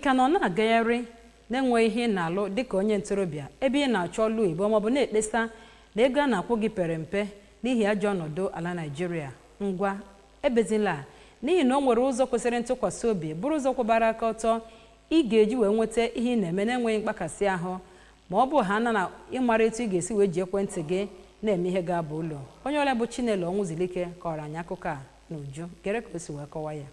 Ka nọ na-agagharị na-enweghị ihe ị na-alụ dịka onye ntorobịa, ebe ị na-achọ ọlụ oyibo maọbụ na-ekpesa na ego a na-akwụ gị pere mpe n'ihi ajọ ọnọdụ ala Naịjirịa, ngwa, ebezila, n'ihi na o nwere ụzọ kwesịrị ntụkwasị obi, bụrụ ụzọ kwụbara aka ọtọ ị ga-eji wee nweta ihe ị na-eme na-enweghị mkpakasị ahụ, ma ọ bụ ha na ịmara etu ị ga-esi wee ji ekwentị gị na-eme ihe ga-aba ụlọ. Onye ọrịa bụ Chinelo Ọnwụzilike kọrọ anyị akụkọ a n'uju. Gere ka o si wee kọwa ya.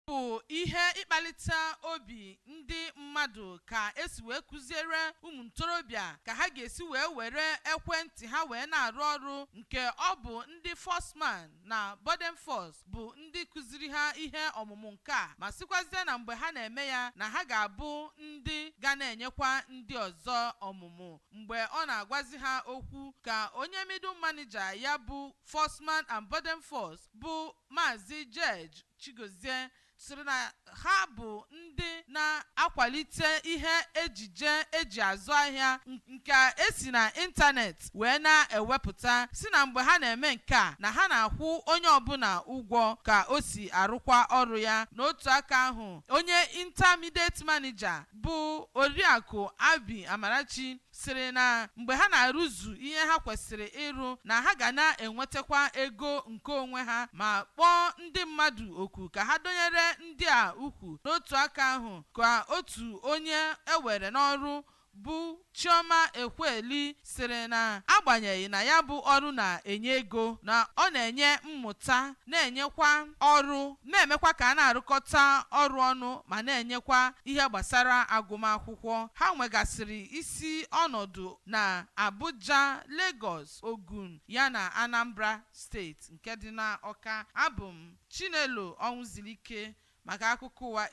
Bụ ihe ịkpalite obi ndị mmadụ ka esi wee kụziere ụmụ ntorobịa ka ha ga-esi wee were ekwentị ha wee na-arụ ọrụ, nke ọ bụ ndị Forsman na Bodenfors bụ ndị kụziri ha ihe ọmụmụ nke a, ma sịkwazie na mgbe ha na-eme ya na ha ga-abụ ndị ga na-enyekwa ndị ọzọ ọmụmụ. Mgbe ọ na-agwazi ha okwu, ka onye middle manager ya bụ Forsman and Bodenfors, bụ Maazị George Chigozie, sịrị na ha bụ ndị na-akwalite ihe ejije eji azụ ahịa nke esi na ịntanetị wee na-ewepụta, si na mgbe ha na-eme nke a na ha na-akwụ onye ọbụla ụgwọ ka o si arụkwa ọrụ ya. N'otu aka ahụ, onye intermediate manager bụ Oriakụ Abi Amarachi sịrị na mgbe ha na-arụzu ihe ha kwesịrị ịrụ na ha ga na-enwetakwa ego nke onwe ha, ma kpọọ ndị mmadụ oku ka ha dọnyere ndị a ukwu. N'otu aka ahụ, ka otu onye ewere n'ọrụ bụ Chioma Ekweli sịrị na agbanyeghị na ya bụ ọrụ na-enye ego, na ọ na-enye mmụta, na-enyekwa ọrụ, na-emekwa ka a na-arụkọta ọrụ ọnụ, ma na-enyekwa ihe gbasara agụmakwụkwọ. Ha nwegasịrị isi ọnọdụ na Abuja, Lagos, Ogun yana Anambra Steeti nke dị n'Ọka. Abụ m Chinelo Ọnwụzilike maka akụkọ ụwa.